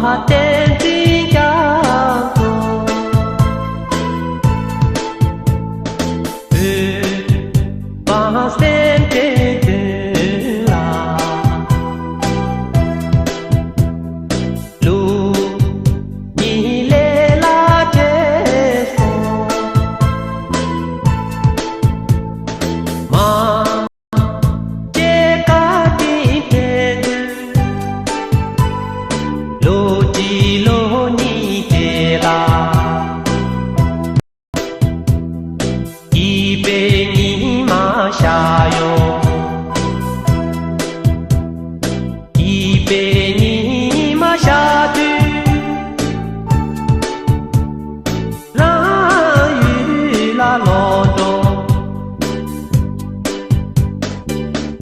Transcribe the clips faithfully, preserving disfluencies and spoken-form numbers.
བསྟན་འཛིན་རྒྱ་མཚོ། བོད་པ་སེམས་ཅན་དོན་ལ། ལུགས་གཉིས་ལས་ལ་བྲེལ་སོང་། མ་སྐྱེས་བཀའ་དྲིན་དྲན་དུས། ལོ་གཅིག་ལོ་གཉིས་བྲེལ་ལ། སྐྱིད་པའི་ཉི་མ་ཤར་ཡོང་། སྐྱིད་པའི་ཉི་མ་ཤར་དུས། རང་ཡུལ་ལ་ལོག་འགྲོ།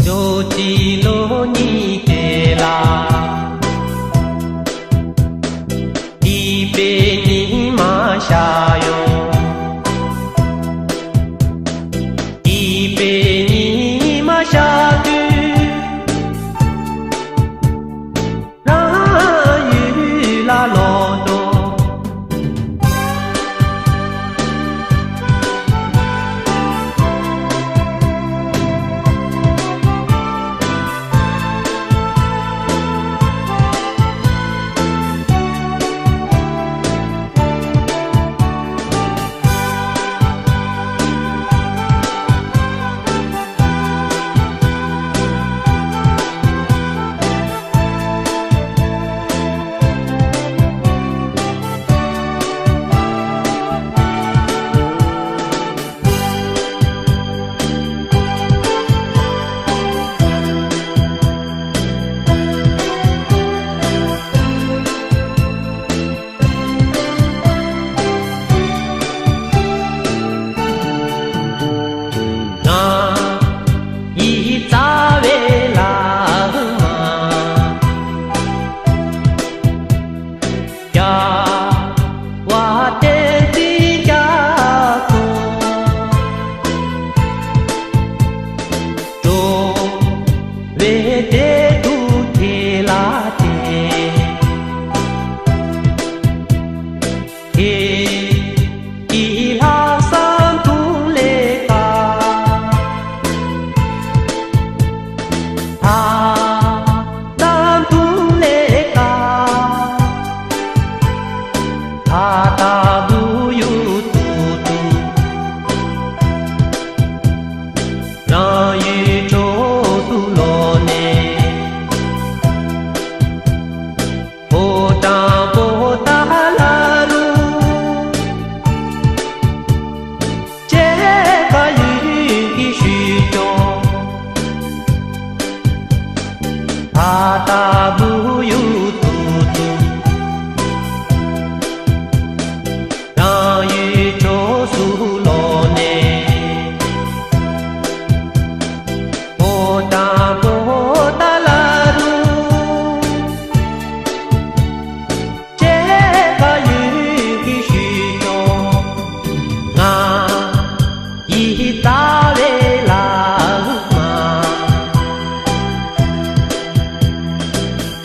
ལོ་གཅིག་ལོ་གཉིས་བྲེལ་ལ། སྐྱིད་པའི་ཉི་མ་ཤར་ཡོང་། སྐྱིད་པའི་ཉི་མ་ཤར་དུས། རང་ཡུལ་ལ་ལོག་འགྲོ། ང་ཡི་རྩ་བའི་བླ་མ། རྒྱལ་བ་བསྟན་འཛིན་རྒྱ་མཚོ། འགྲོ་བའི་བདེ་སྡུག་དེ་ལ་བལྟས། ཁྱེད་ཀྱི་ལྷག་བསམ་དུང་ལས་དཀར། ལྷག་བསམ་དུང་ལས་དཀར། ད་ལྟ་བུ་ཡུ་ཐུག་ཐུག། རང་ཡུལ་ཕྱོགས་སུ་ལོག་ནས། ཕོ་བྲང་པོ་ཏཱ་ལ་རུ། བཅས་པ་ཡུལ་གྱི་ཤུལ་ཕྱོགས། ད་ལྟ་བུ་ཡུ་ཐུག་ཐུག། རང་ཡུལ་ཕྱོགས་སུ་ལོག་ནས། ཕོ་བྲང་པོ་ཏཱ་ལ་རུ། བཅས་པ་ཡུལ་གྱི་ཤུལ་ཕྱོགས། ང་ཡི་རྩ་བའི་བླ་མ།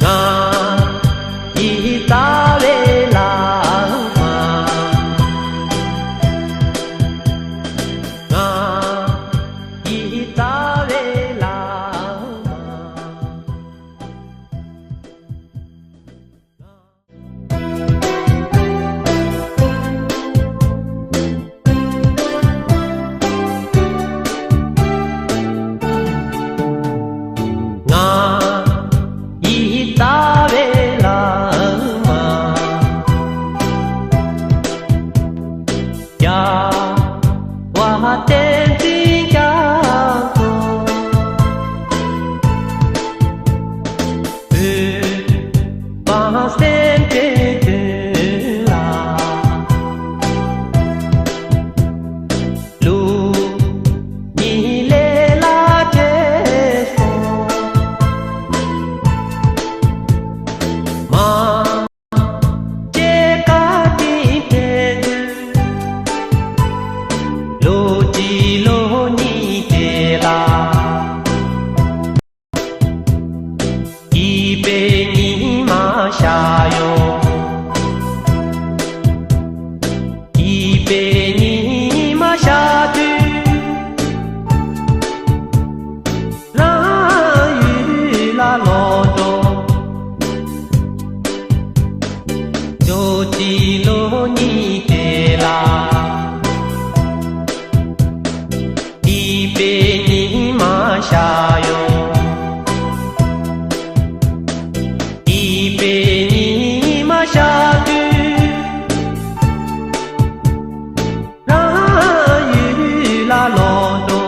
ང་ཡི་རྩ་བའི་བླ་མ། ང་ཡི་རྩ་བའི་བླ་མ། ང་ཡི་རྩ་བའི་བླ་མ། རྒྱལ་བ་བསྟན་འཛིན་རྒྱ་མཚོ། བོད་པ་སེམས་ཅན་དོན་ལ། ལུགས་གཉིས་ལས་ལ་བྲེལ་སོང་། མ་སྐྱེས་བཀའ་དྲིན་དྲན་དུས། ལོ་གཅིག་ལོ་གཉིས་བྲེལ་ལ། སྐྱིད་པའི་ཉི་མ་ཤར་ ལོ་གཅིག་ལོ་གཉིས་དེ་ལ། སྡིག་པའི་ཉི་མ་ཤར་ཡོང་། སྡིག་པའི་ཉི་མ་ཤར་དུས། རང་ཡུལ་ལ་ལོག་འགྲོ།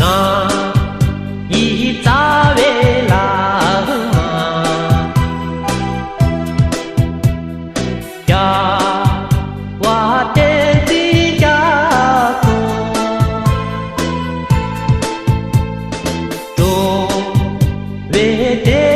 ང་ཡི་རྩ་བའི་བླ་མ། རྒྱལ་བ་བསྟན་འཛིན་རྒྱ་མཚོ། འགྲོ་བའི་བདེ་